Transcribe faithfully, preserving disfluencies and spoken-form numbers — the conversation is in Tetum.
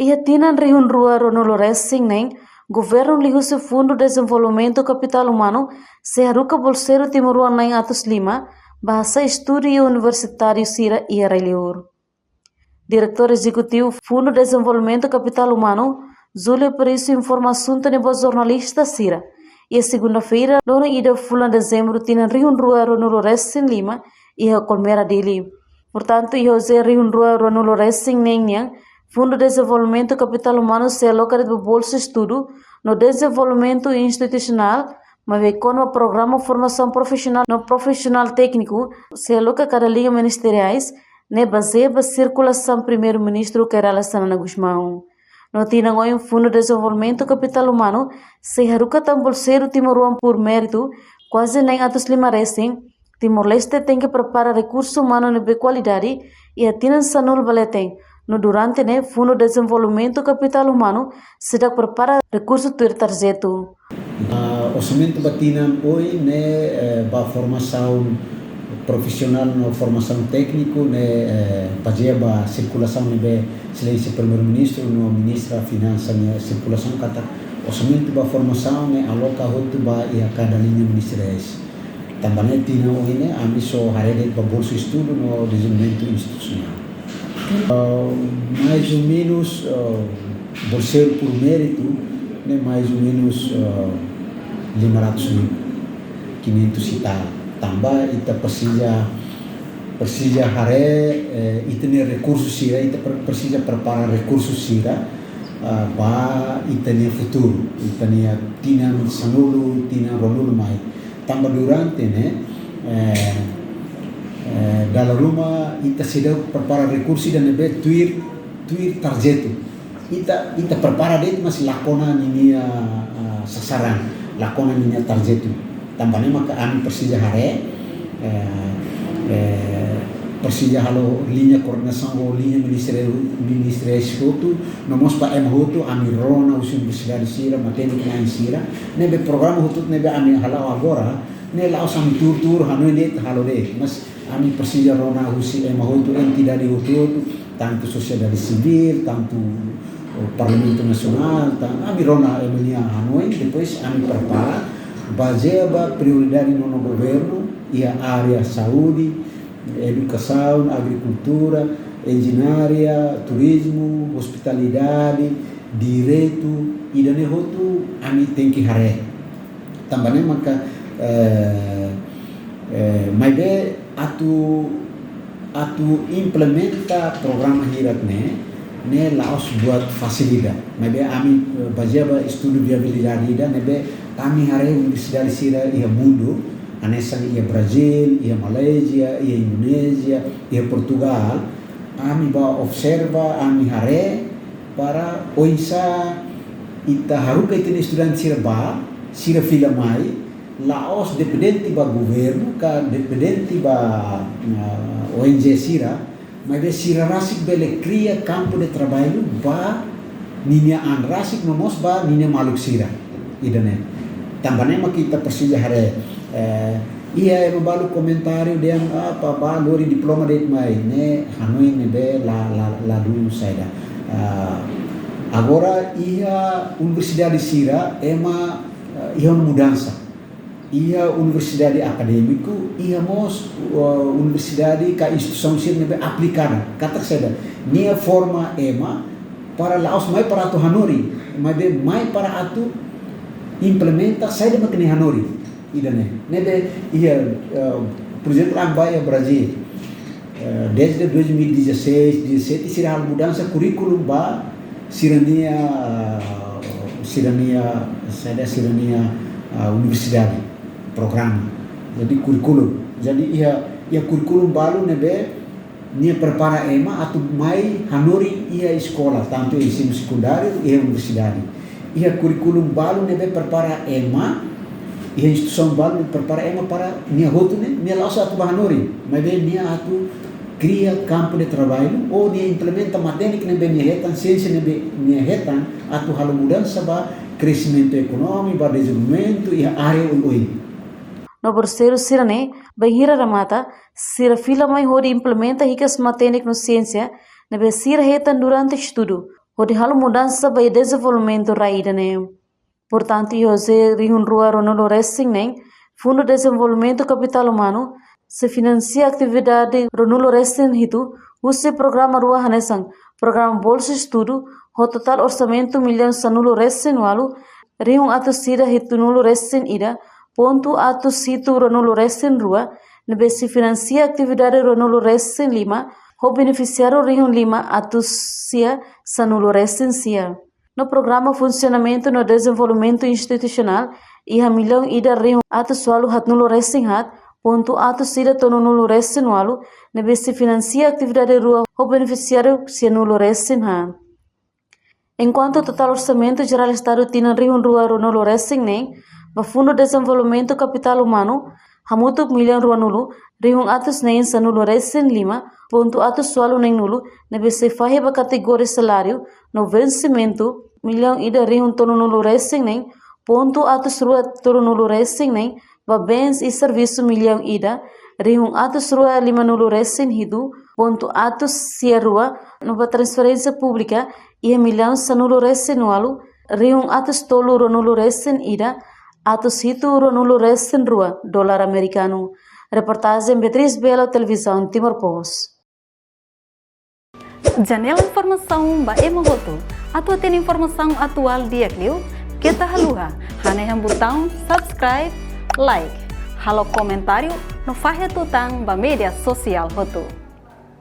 Iha tinan rihun rua ruanulu resin neen, governu liuhusi Fundu Dezenvolvimentu Kapitál Umanu sei haruka bolseiru timoroan na'in atus lima ba hasa'e estudu iha universitáriu sira iha rai-liur. Diretór Ezekutivu Fundu Dezenvolvimentu Kapitál Umanu, Júlio Perício, informa asuntu ne'e ba jornalista sira iha segunda-feira, loron ida fulan Dezembru, tinan rihun rua ruanulu resin lima, iha Colmera, Dili. Portantu, iha rihun rua ruanulu resin neen nian, Fundu Dezenvolvimentu Kapitál Umanu sei aloka de'it ba bolsa estudu no dezenvolvimentu institusionál, maibé kona-ba programa formasaun profisionál no profisionál tékniku, sei aloka kada liña ministeriais, ne'e bazeia ba sirkulasaun Primeiru-Ministru Kay Rala Xanana Gusmão. No tinan oin, Fundu Dezenvolvimentu Kapitál Umanu sei haruka tan bolseiru timoroan por méritu, kuaze na'in atus lima resin. Timor-Leste tenke prepara rekursu umanu ne'ebé kualidade iha tinan sanulu ba leten. No durante ne'e, Fundu Dezenvolvimentu Kapitál Umanu seidauk prepara rekursu tuir tarjetu. Ah, orsamentu ba tinan oin ne'e, eh, ba formasaun profisionál no formasaun tékniku ne'e, eh, bazeia ba sirkulasaun ne'ebé Exelénsia Primeiru-Ministru no Ministra Finansa nia sirkulasaun katak orsamentu ba formasaun ne'e aloka hotu ba iha kada liña ministeriais. Tanba ne'e tinan oin ne'e ami só haree de'it ba bolsa estudu no dezenvolvimentu institusionál. Ah, mais ou menos, ah, bolseiru por méritu ne'e mais ou menos, ah, lima ratus ribu, quinhentos e tal. Tanba ita presiza, presiza haree, eh, ita-nia rekursu sira, ita pre-, presiza prepara rekursu sira, ah, ba ita-nia futuru, ita-nia tinan sanulu, tinan ruanulu mai. Tanba durante ne'e, eh, eh, dala ruma ita seidauk prepara rekursu ida ne'ebé tuir, tuir tarjetu. Ita, ita prepara de'it, mas la kona ninia, ah, sasaran, la kona ninia tarjetu. Tanba ne'e maka ami presiza haree, eh, eh, presiza halo liña koordenasaun ho liña ministériu, ministériu hotu, no mós ba ema hotu, ami rona husi universidade sira, matenek-na'in sira, ne'ebé programa hotu ne'ebé ami hala'o agora, ne'e la'ós ami tuur-tuur hanoin de'it halo de'it, mas ami presiza rona husi ema hotu, entidade hotu-hotu, tantu sosiedade sivíl, tantu, oh, Parlamentu Nasionál, tan-, ami rona ema nia hanoin, depois ami prepara, bazeia ba prioridade nonu governu, iha área saúde, edukasaun, agrikultura, enjeñaria, turizmu, ospitalidade, direitu, ida-ne'e hotu ami tenke haree. Tanba ne'e maka, eh, eh, maibé atu, atu implementa programa hirak ne'e, ne'e la'ós buat fasil ida. Maibé ami, eh, bazeia ba estudu viabilidade ida, ne'ebé ami haree universidade sira iha mundu, hanesan iha Brazíl, iha Malázia, iha Indonézia, iha Portugál, ami bá observa, ami haree, para oinsá ita haruka ita-nia estudante sira bá, sira fila mai, la'ós dependente ba governu, ka dependente ba, ah, O N G sira, maibé sira rasik bele kria kampu de traballu ba ninia an rasik no mós ba ninia maluk sira. Ida-ne'e. Tanba ne'e maka ita presiza haree, eh, iha ema balu komentáriu dehan, ah, pa bá lori diploma de'it mai, ne'e hanoin ne'ebé la, la, ladún saida. Ah, agora iha universidade sira ema, eh, iha mudansa. Iha universidade akadémiku, iha mós, uh, universidade ka instituisaun sira ne'ebé aplikada. Katak saida, nia forma ema para la'ós mai para atu hanorin, maibé mai para atu implementa saida mak nia hanorin. Ida-ne'e. Ne'ebé iha, uh, por ezemplu, ami bá iha Brazíl. Eh, desde dois mil e dezasseis, dezassete, sira halo mudansa kurríkulu ba sira-nia, sira-nia, saida, sira-nia, ah, universidade, programa. Jadi kurríkulu. Jadi iha, iha kurríkulu balu ne'ebé nia prepara ema atu mai hanorin iha eskola, tantu ensinu sekundáriu, iha universidade. Iha kurríkulu balu ne'ebé prepara ema, iha instituisaun balu ne'ebé prepara ema para nia hotu ne'e, nia la'ós atu bá hanorin, maibé nia atu kria kampu de traballu, ou nia implementa matenek ne'ebé nia hetan, siénsia ne'ebé nia hetan, atu halo mudansa ba kresimentu ekonómiku, ba dezenvolvimentu iha área oioin. No bolseiru sira-ne'e, bainhira remata, sira fila mai hodi implementa hikas matenek no siénsia ne'ebé sira hetan durante estudu. hodi halo mudansa ba iha dezenvolvimentu rai ida-ne'e. Portantu, iha rihun rua ruanulu resin neen, Fundu Dezenvolvimentu Kapitál Umanu sei finansia atividade ruanulu resin hitu husi programa rua hanesan Programa Bolsa Estudu, ho totál orsamentu millaun sanulu resin ualu, rihun atus ida hitunulu resin ida, pontu atus hitu ruanulu resin rua, ne'ebé sei finansia atividade ruanulu resin lima, ho benefisiáriu rihun lima atus sia sanulu resin sia. No programa Funsionamentu no Dezenvolvimentu Institusionál, iha millaun ida rihun atus ualu haatnulu resin haat, pontu atus ida tolunulu resin ualu, ne'ebé sei finansia atividade rua ho benefisiáriu sianulu resin haat. Enkuantu totál orsamentu jerál Estadu tinan rihun rua ruanulu resin neen, ba Fundu Dezenvolvimentu Kapitál Umanu, hamutuk millaun ruanulu, rihun atus neen sanulu resin lima, pontu atus ualu neenulu, ne'ebé sei fahe ba kategoria saláriu no vensimentu, millaun ida rihun tolunulu resin neen, pontu atus rua tolunulu resin neen, ba bens i servisu millaun ida, rihun atus rua limanulu resin hitu, pontu atus sia rua, no ba transferénsia públika, iha millaun sanulu resin ualu, rihun atus tolu ruanulu resin ida, atus hitu ruanulu resin rua, dolar amerikanu. Reportajen Beatriz Belo, Televizaun Timor Post. Janela informasaun ba ema hotu. Atu hatene informasaun atuál di'ak liu, keta haluha hanehan butaun subscribe, like, halo komentáriu no fahe tutan ba média sosiál hotu.